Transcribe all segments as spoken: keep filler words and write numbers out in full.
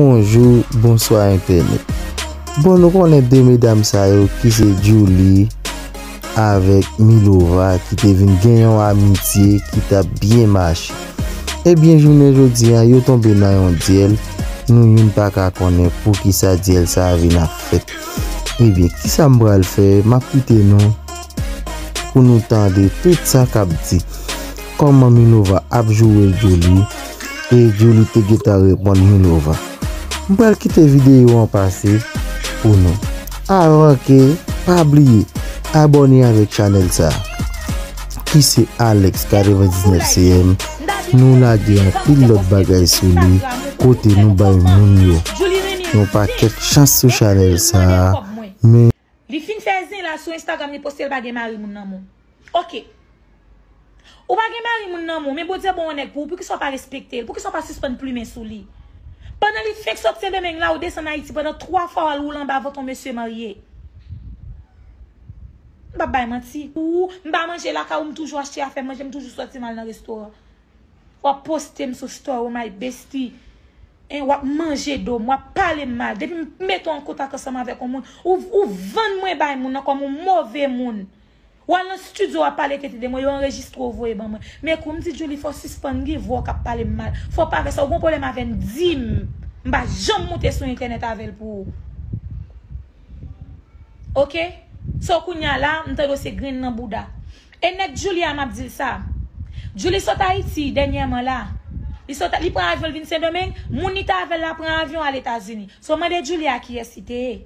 Bonjou, bonswa entènèt. Bon, nou konnen de medam sa yo ki se Djouly avèk Milova ki te vin gen yon amitye ki t ap byen mache. Ebyen, jounen jodi a, yo tonbe nan yon dyèl, nou youn pa ka konnen poukisa dyèl sa a vin ap fèt. Ebyen, kisa m pral fè? M ap kite nou pou nou tande tout sa k ap di. Kòman Milova ap joure Djouly, e Djouly te gentan reponn Milova. M pral kite videyo an pase pou nou. Avan ke, pa bliye abòne avèk chanèl sa a, ki se Alex katrevendiznèf C M. Nou lage anpil lòt bagay sou li, kote nou bay moun yo yon pakèt chans sou chanèl sa a, men Li fin fè zen la sou Instagram, li poste l pa gen mari moun nan men w. Oke. Ou pa gen mari moun nan men w, men Bondye ba w yon nèg pou ou, poukisa w pa respekte l? Poukisa w pa sispann plimen sou li? Pandan li fenk soti Sendomeng la, ou desann Ayiti, pandan twa fwa w al woule anba vant yon mesye marye. M p ap bay manti. Ou, m pa manje lakay ou, m toujou achte afè manje, m toujou sòti m al nan restoran. W ap poste m sou story, my bestie. Hein, w ap manje do m, w ap pale m mal. Depi m mete w an kontak ansanm avèk yon moun, ou, ou vann mwen bay moun nan kòm yon move moun. W al nan estidyo, w ap pale tete de mwen, yo anrejistre w voye ban mwen. Men kou m di Djouly, fò w sispann gen vwa w k ap pale m mal. Fò w pa fè sa, ou gen pwoblèm avè m, di m. M pa janm moute sou entènèt avè l pou ou. Oke? So, kounye a la, m tande w se grenn nan bouda. E nèg Djouly a, m ap di l sa. Djouly sot Ayiti dènyèman la. Li sot, li pran avyon, l vin Sendomeng. Moun li t avè l la pran avyon al Etazini. So, mande Djouly a kiyès li te ye.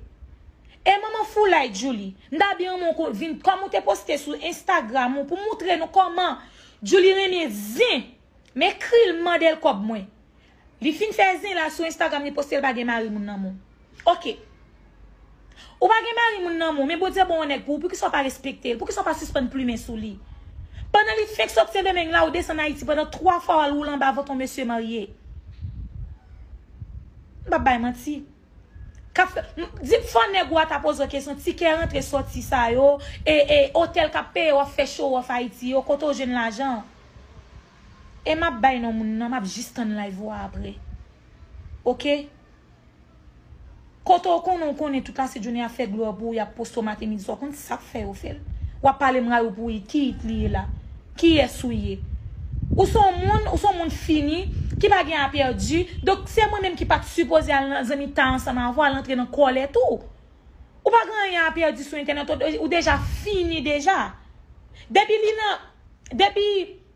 E manman foulay Djouly. M ta byen renmen w ko-, vin, kòm ou te poste sou Instagram ou pou moutre nou kòman Djouly renmen zen. M ekri l, m mande l kòb mwen. Li fin fè zen la sou Instagram, li poste l pa gen mari moun nan men w. Oke. Ou pa gen mari moun nan men w, men Bondye ba w yon nèg pou ou, poukisa w pa respekte l? Poukisa w pa sispann plimen sou li? Pandan li fenk soti Sendomeng la, ou desann Ayiti, pandan twa fwa w al woule anba vant yon mesye marye. M p ap bay manti. K ap fè, m, di m fò nèg ou a ta poze w kesyon, ti kè rantre sòti sa yo, e, e otèl k ap peye w ap fè show off Ayiti yo, kote w jwenn lajan an? E m ap bay non moun nan, m ap jis tann live ou a apre. Oke? Kote w konnen, w konnen tout lasenjounen y ap fè glwa pou ou, y ap poste w maten, midi, swa, w konn sa k fè yo fè l. W ap pale m ray ou pou ou, ki it li ye la? Kiyès ou ye? Ou se yon moun, ou se yon moun fini, ki pa gen a pèdi. Donk, se mwen menm ki pa t sipoze al nan zanmitay ansanm avè w, al antre nan kòlèt ou. Ou pa gen anyen a pèdi sou entènèt, ou, ou deja fini deja. Depi li nan, depi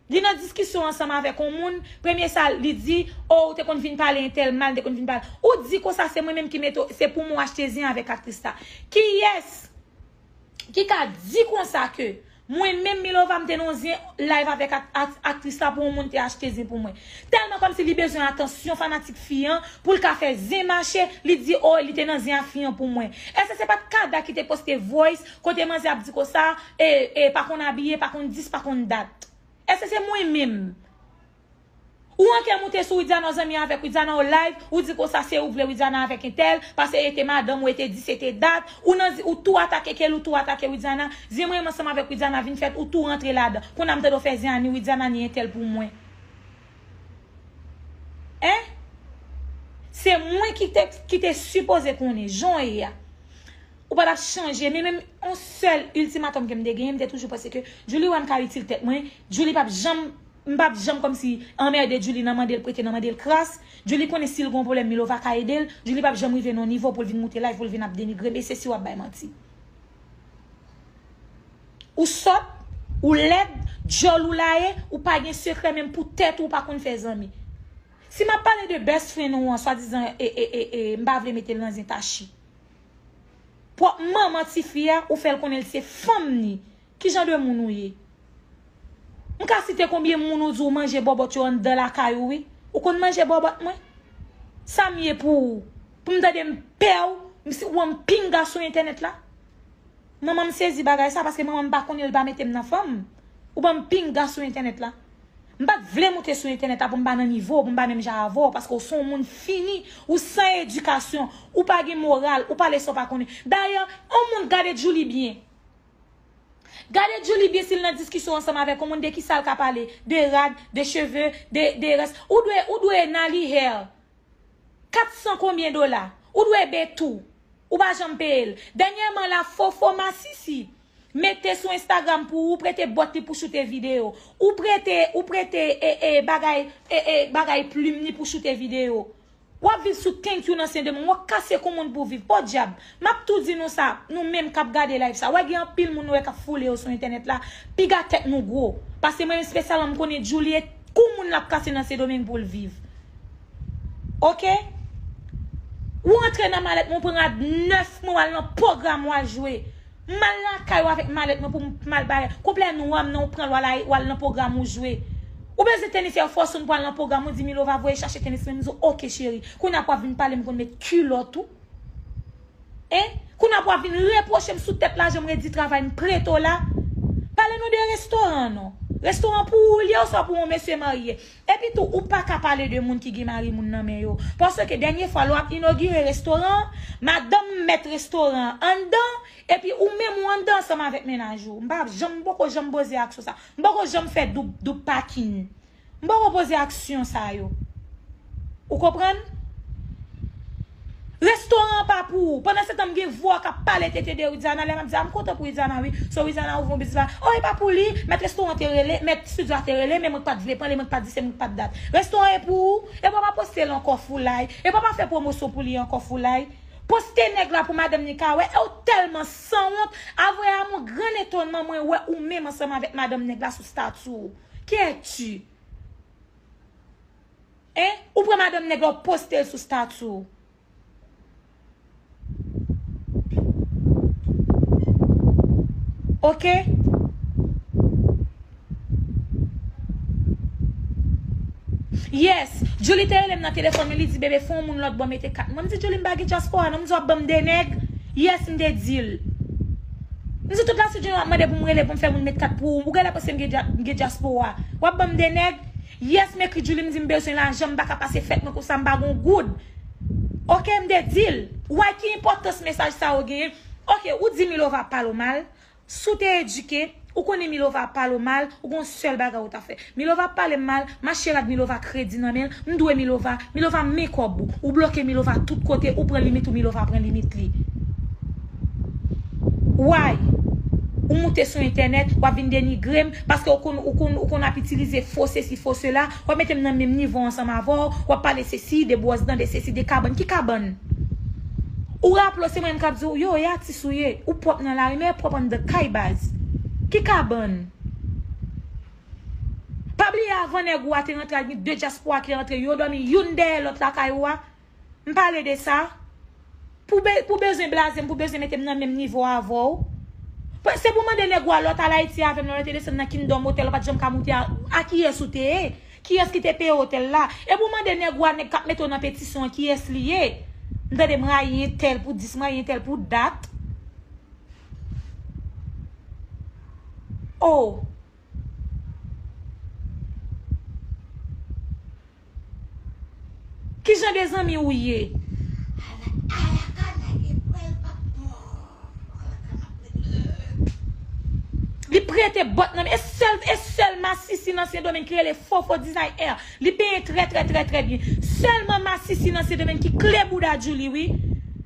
li nan diskisyon ansanm avèk yon moun, premye sa li di, o, ou te konn vin pale entèl mal, te konn vin pale. Ou di konsa se mwen menm ki mete w, se pou mwen w achte zen avèk aktris la. Kiyès ki ka di konsa ke mwen menm Milova m te nan zen live avèk ak-, ak-, aktris la pou yon moun te achte zen pou mwen? Tèlman kòmsi li bezwen atansyon fanatik fi an pou l ka fè zen mache, li di, o, li te nan zen ak fi an pou mwen. Èske se pa t Kada ki te poste voice kote manzè ap di konsa, e, e, pa konn abiye, pa konn dis, pa konn dat? Èske se mwen menm? Ou an kè moute sou Widiana, w zanmi avèk Widiana, w live, ou di konsa se ou vle Widiana avèk entèl, paske e te madanm ou, e te dis, e te dat, ou nan, ou tou atake Kelly, ou tou atake Widiana, zen mwen menm ansanm avèk Widiana vin fèt, ou tou rantre ladan. Kounye a m tande w fè zen a ni Widiana ni entèl pou mwen. Hein? Se mwen ki te, ki te sipoze konnen jan w ye a. Ou pa t ap chanje. Men menm yon sèl iltimatòm ke m te genyen, m te toujou panse ke Djouly wè m ka itil tèt mwen. Djouly p ap janm, m p ap janm kòmsi anmède Djouly nan mande l prete, nan mande l kras. Djouly konnen si l gen yon pwoblèm, Milova ka ede l. Djouly p ap janm rive nan yon nivo pou l vin moute live, pou l vin ap denigre m. E se si w ap bay manti. Ou sòt, ou lèd, djòl ou laye, ou pa gen sekrè menm pou tèt ou, ou pa konn fè zanmi. Si m ap pale de best friend ou an, swadizan, e, e, e, e, m pa vle mete l nan zen Tachi. Pwòp manman tifi a, ou fè l konnen l se fanm ni. Ki jan de moun ou ye? M ka site konbyen moun ou di w manje bòbòt yo anndan lakay ou, wi. Ou konn manje bòbòt mwen? Sa m ye pou ou? Pou m tande m pè w, m si, ou wè m pinga sou entènèt la? Manman m sezi bagay sa, paske manman m pa konnen l pa mete m nan fanm. Ou ban m pinga sou entènèt la. M pa t vle moute sou entènèt la pou m pa nan nivo w, pou m pa menm jan avè w, paske w se yon moun fini, ou san edikasyon, ou pa gen moral, ou pale sa w pa konnen. Dayè, yon moun gade Djouly byen. Gade Djouly byen si l nan diskisyon ansanm avèk yon moun, de kisa l ka pale? De rad, de cheve, de, de rès. Ou dwe, ou dwe nali hair. Kat san konbyen dola? Ou dwe be tou. Ou pa janm peye l. Dènyèman la, Fofo Masisi mete sou Instagram pou ou prete bòt li pou choute videyo. Ou prete, ou prete e, e, bagay, e, e, bagay plim li pou choute videyo. W ap viv sou thank you nan Sendomeng. W ap kase kou moun pou viv. Podyab. M ap tou di nou sa, nou menm k ap gade live sa. W gen anpil moun nou wè k ap foule yo sou entènèt la. Piga tèt nou gwo. Paske mwen espesyalman m konnen Djoulie kou moun l ap kase nan Sendomeng pou l viv. Oke? Ou antre nan malèt mwen, ou pran rad nèf mwen, w al nan pwogram, w al jwe. M al lakay ou avèk malèt mwen pou m, m al bay. Kouplè nou an m nan, ou pran l, w al, w al nan pwogram ou jwe. Ou bezwen tenis, yo fòse w pou al nan pwogram, ou di Milova voye chache tenis, mwen m di w, oke cheri. Kounye a pou w ap vin pale m konn met kilòt ou. Hein? Kounye a pou w ap vin repwoche m sou tèt lajan m redi travay m prete w la. Pale nou de restoran an non. Restoran pou ou l ye oswa pou yon mesye marye? Epi tou, ou pa ka pale de moun ki gen mari moun nan men yo. Paske dènye fwa, lè w ap inogire restoran an, madanm mèt restoran an anndan, epi ou menm ou anndan ansanm avèk mennaj ou. M pa janm, m poko janm poze aksyon sa. M poko janm fè doub, doub pakin. M poko poze aksyon sa yo. Ou konprann? Restoran an pa pou ou. Pandan se tan, m gen vwa k ap pale tete de Widiana. Lè m ap di, a, m kontan pou Widiana, wi. So, Widiana ouvri yon biznis la. Oh, e pa pou li. Mèt restoran te rele, mèt estidyo a te rele, men mwen k pa t vle pale, mwen k pa t di se mwen k pa t dat. Restoran e pou ou. E pa pa poste l ankò foulay. E pa pa fè pwomosyon pou li ankò foulay. Poste nèg la pou madanm ni ka wè. E w tèlman sanwont. A vrè a mon gran etonnman, mwen wè ou menm ansanm avèk madanm nèg la sou stati w. Qui es-tu? Hein? Ou pran madanm nèg la, w poste l sou stati w. Oke? Yes. Julie te rele m nan telefòn, men li di, bebe, fè yon moun lòt bò mete kat. Mwen, m di, Julie, m pa gen dyaspora, non, m di, w ap ban m de nèg. Yes, m te di l. M di, tout la sou Julie, w ap mande pou m rele, pou m fè moun met kat pou ou. Ou genlè panse m gen dya-, m gen dyaspora. W ap ban m de nèg. Yes, m ekri Julie, m di m bezwen lajan, m pa ka pase fèt mwen konsa, m pa gon goud. Oke, m te di l. Ou wè ki enpòtans mesaj sa yo genyen? Oke, ou di Milova ap pale w mal. Si w te edike, ou konnen Milova ap pale w mal, ou gon sèl bagay ou ta fè. Milova ap pale m mal, m achte rad Milova kredi nan men l, m dwe Milova, Milova men kòb ou. Ou bloke Milova tout kote, ou pran limit ou, Milova pran limit li. Why? Ou moute sou entènèt, w ap vin denigre m, paske ou konn, ou konn, ou konn ap itilize fo sesi, fo sela, w ap mete m nan menm nivo ansanm avè w, w ap pale sesi, de bwòs dan, de sesi, de kabann. Ki kabann? Ou raple w, se mwen menm k ap di w, yo, e atis ou ye, ou pwòp nan lari, men pwòp anndan kay baz. Ki kabann? Pa bliye avan nèg ou a te rantre, al gen de dyaspora ki rantre, yo dòmi youn dèyè lòt lakay ou a. M pale de sa. Pou be-, pou bezwen blaze m, pou bezwen mete m nan menm nivo avè w. Pou, se pou mande nèg ou a, lè w t al Ayiti avè m, lè w te desann nan Kingdom Hotel, ou pa t janm ka moute a, a kiyès ou te ye? Kiyès ki te peye otèl la? E pou mande nèg ou a, nèg k ap mete w nan petisyon an, kiyès li ye? M tande m rayi entèl pou dis, m rayi entèl pou dat. Oh! Ki jan de zanmi ou ye? Li prete bòt nan men. E sèl, e sèl masisi nan Sendomeng ki rele Fofo Design Hair. Li penyen trè, trè, trè, trè byen. Sèlman masisi nan Sendomeng ki kle bouda Djoulie, wi.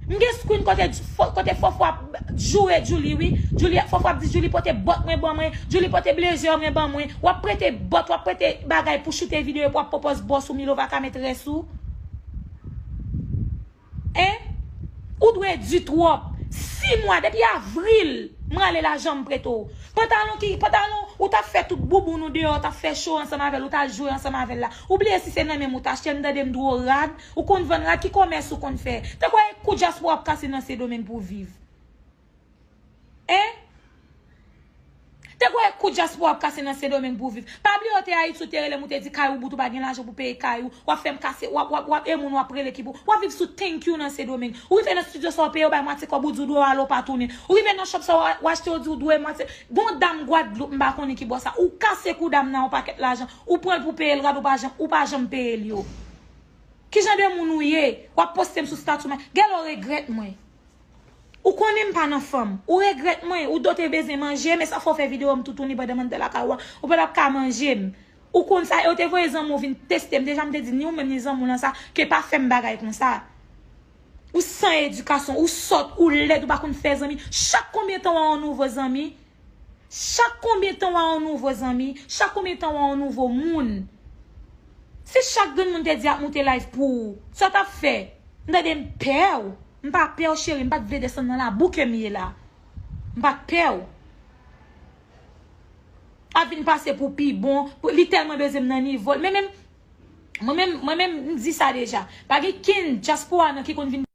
M gen screen kote, kote Fofo ap joure Djoulie, wi. Djoulie, Fofo ap di Djoulie pote bòt mwen ban mwen, Djoulie pote blazer mwen ban mwen. W ap prete bòt, w ap prete bagay pou choute videyo, epi w ap pran pòz bòs ou, Milova ka met rès ou. Hein? Ou dwe di twòp. Sis mwa, depi avril, m rale lajan m prete w. Pantalon ki, pantalon, ou t ap fè tout bouboun ou deyò, t ap fè cho ansanm avè l, ou t al joure ansanm avè l la. Ou bliye si se nan men m ou t achte l, m tande m di w rad, ou konn vann rad, ki kòmès ou konn fè? Te kwè kou dyaspora ap kase nan Sendomeng pou w viv. Hein? Te kwè kou dyaspora ap kase nan Sendomeng pou w viv. Pa bliye w te Ayiti, ou te rele m, ou te di kay ou bout, ou pa gen lajan pou peye kay ou. W ap fè m kase, w ap, w ap, w ap, e moun w ap rele ki pou. W ap viv sou thank you nan Sendomeng. Ou rive nan estidyo sa, w peye, w bay mwatye kòb, ou di w dwe w ale, w pa tounen. Ou rive nan shop sa, w, w achte, w di w dwe mwatye. Gon dam Gwadloup, m pa konnen ki bò sa. Ou kase kou dam nan yon pakèt lajan. Ou pran l pou peye l rad, ou pa janm, ou pa janm peye l yo. Ki jan de moun ou ye? W ap poste m sou stati w, men gèlè w regrèt mwen. Ou konnen m pa nan fanm. Ou regrèt mwen. Ou do te bezwen manje, men sa fè w fè videyo m toutouni pandan m anndan lakay ou a. Ou pa t ap ka manje m. Ou konn sa, yo te voye zanmi w vin teste m. Deja, m te di ni ou menm ni zanmi w lan sa, ke pa fè m bagay konsa. Ou san edikasyon, ou sòt, ou lèd, ou pa konn fè zanmi. Chak konbyen tan w a yon nouvo zanmi? Chak konbyen tan w a yon nouvo zanmi? Chak konbyen tan w a yon nouvo moun? Si chak grenn moun te di ap moute live pou ou, sa w t ap fè? M tande m pè w. M pa pè w, cheri, m pa t vle desann nan labou ke m ye la. M pa t pè w. Ap vin pase pou pi bon, pou, li tèlman bezwen m nan nivo l. Men menm, mwen menm, mwen menm, m di sa deja. Pa gen kenn dyaspora nan ki konn vin